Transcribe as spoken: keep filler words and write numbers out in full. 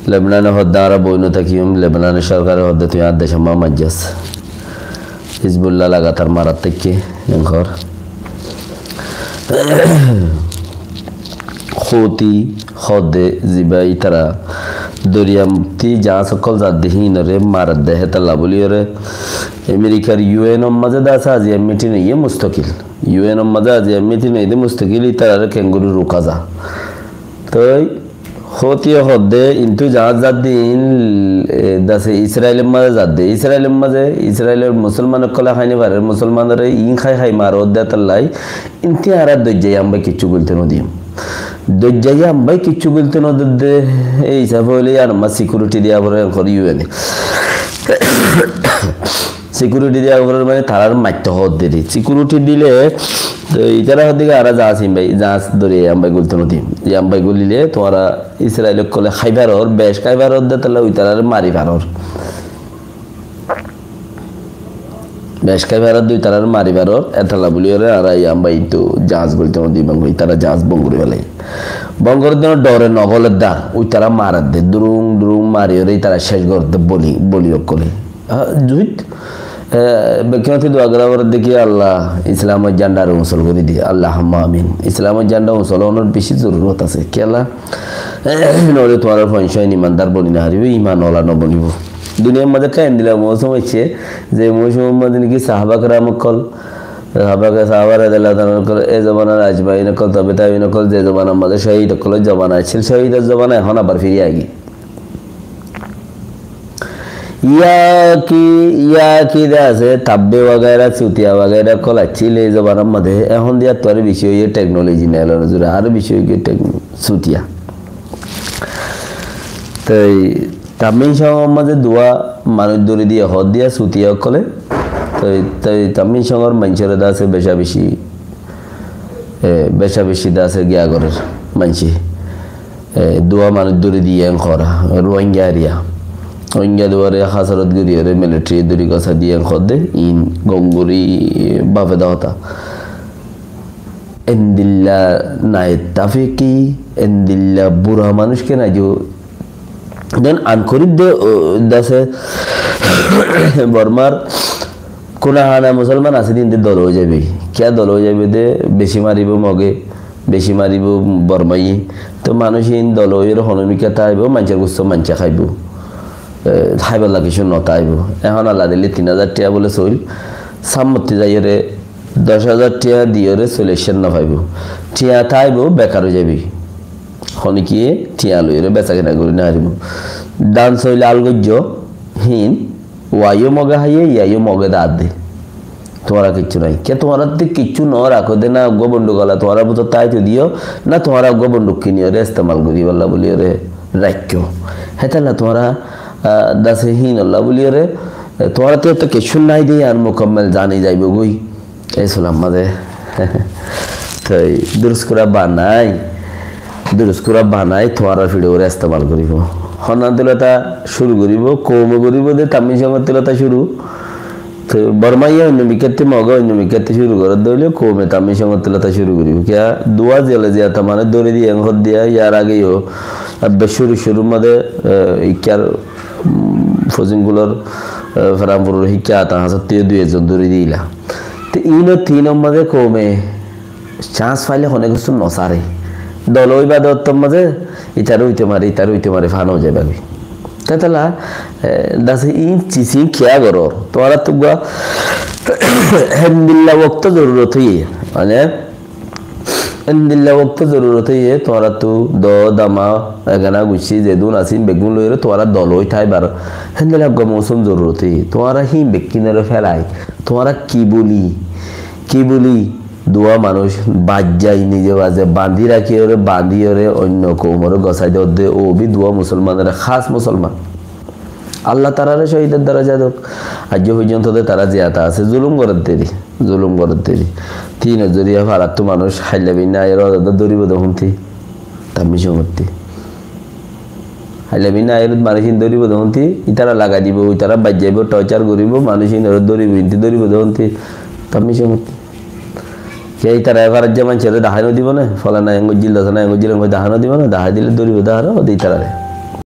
Lebnane hoódde añára boi no tákiyum, Lebnane sorkare hoódde tui añár decor mazé maijjós. Hizbullah lagatar marat táikke, enkor. Houti hoódde ziba ítara doriyatti jaáñs ókkol zadde híinore maredde hétolla bóliyoré Amerikar U N or mazé de asé aziya mitin óiye mustakil. U N or mazé aziya mitin óiye de mustakil ítarare kengori ruka za. Toi Houti ye hoódde, intu jaáñs zadde in, e, dase Israilor mazé zadde. Israilor mazé, Israilor musolman ókkole hái no farer, musolmanore in hái hái marer de hétolla. Intu añára doijja yambai kissú goilto no diyum. Doijja yambai kissú goilto no diyum de, ei hísafe óile yar mazé sikiuriti diya forer enkor U N e. Sikiuriti diya forer mane tarare maitto hoódde de. Sikiuriti dile, to ítara hoódde ki añára jaáñs yambai, jaáñs dóri yambai goilto no diyum. Yambai goilile tuáñra Israil ókkole hái faror, bec hái faror de hétolla ítarare mari faror. Bec hái faror de ítarare mari faror, hétolla bóliyoré añára yambai intu jaáñs goilto no diyum, ítara jaáñs bon gori félaiye. Bon gori diyum dore no goler de, ítara maredde, durung durung mariyoré ítara cec goredde boli, boli ókkole. Ah, zuit. Eh, bekkúnottú dua gora foredde ki Allah, Islamor jandare usol gori di. Allahumma amin. Islamor janda usol ónor beci zorurot asé. Kiyólla? Eh, noóile tuáñrar foñcá imandar boni no faribo, iman ola no bonibo. Duniyar mazé ekká endilla mousum aiccé, ze mousumor mazé niki sahaba keram ókkol, sahaba ke-, sahaba radiyallahu ta'ala anhum ókkol, e zobanar ajmain ókkol, tabe tabiin ókkol, ze zobanar mazé cóhid ókkolor zobana accíl, cóhidor zobana ehón abar firi aigiyé. Yaki, yaki de asé, tabbe wagaira, sutiya wagaira ókkol accíl ei zobanar modde. Ehón de yáttu aró beci óiye teknoloji, nelor zure aró beci óiye tekno-, sutiya. Toi Tammin Congor modde duwa manuc dóri diye hoódde sutiya ókkole. Toi, toi Tammin Congor maincóre de asé beca beci E, beca beci de asé giya gorer maincé. E, duwa manuc dóri diye en hoór, Rohingya eriya. Rohingya duware hasorot goriyoré militari dóri gosa diye en hoódde, in gom gori bafe de hotá. Endilla naettafeki, endilla bura manuc ken aijjó Den an korib de, o, dase Bormar kuna hana musolman asé de inde dolo ói zaibe. Kiya dolo ói zaibe de, beci maribo Moge, beci maribo Bormaye. To manuc in dolo óiyore hono mikká táibo, maincor gusto maince háibo. E, háibolla kissú no táibo. Ehón Allah dile tin házar tiya bole soil, sammotti zaiyore doc házar tiya diyore soil no faibo. Tiya táibo, bekar ói zaibe. Honikiye tiya loiyore besa kina gori no faribo. Dan soil al goijjo, hin, uwayo Moge háiye, iyayo Moge dar de. Tuáñra kissú nai. Ke tuáñrattú kissú no rakó de na, uggwá bonduk ala tuáñrar bútore táito diyo, na tuáñra uggwá bonduk kiniyore estemal goribolla buliyore raikkó. Hétolla tuáñra, ah, dase hinolla buliyore, eh, tuáñrattú to kissú nai de, ar mukammel zani zaibo goi. Ei sulam mazé. Toi durus kura banai, durus kura banai tuáñrar fiçe ure estemal goribo. Honnán tulota curu goribo, koume goribo de Tammin Congor tulota curu. Toi Bormaye oinno mikkátte, Moge oinno mikkátte curu gorer de óile koume Tammin Congor tulota curu goribo. Kiya duwa zele ziyata mane dóri diye en hoódde, yar ageyo, abbe curu curu mazé, e, ikkar, mm, Fozingulor, e, Ferampuror hikka ata hañsottiyo dui ekzon dóri dila. Te ino tinor mazé koume cans faile hone kessú no sare. Dol ói bade ottor mazé itara óite mare, itara óite mare fán ói zaibagoi. Tetala, e, dase in cisin kiya goror? Tuáñrattú uggwá hendilla wokto zorurot óiye. Mane, Endilla wokto zorurot óiye, tuáñrattú do, dama, egana guccí, zedún asín, beggún loiyóre tuáñra dol ói táibar. Endilla uggwá mousum zorurot óiye. Tuáñra híin bekkúnore félai. Tuáñra ki buli? Ki buli? Duwa manúic baijjai nize baze bañdí rakíyore, bañdíyore oinno koumore gosái dodde, óbi duwa musolmanore, hás musolman. Allah tarare cóhidor daraja dók. Aijjó foijjonto de tara ziyata asé, zulum goredde de, zulum goredde de. Tin zoriya farattú manúic hailla binna aiyóre dóribo de húnti, Tammin Congottí. Hailla binna aiyóre manúic in dóribo de húnti, itara lagai dibo, itara baijjaibo, torture goribo, manúic inore dóribo, inti dóribo de húnti, Tammin Congottí. Ke itara efarar je maincóre dahái no dibo né? Folana engojjil, dasana engojjil, engoi dahái no dibo né? Dahái dile dóribo de aró, ode itarare.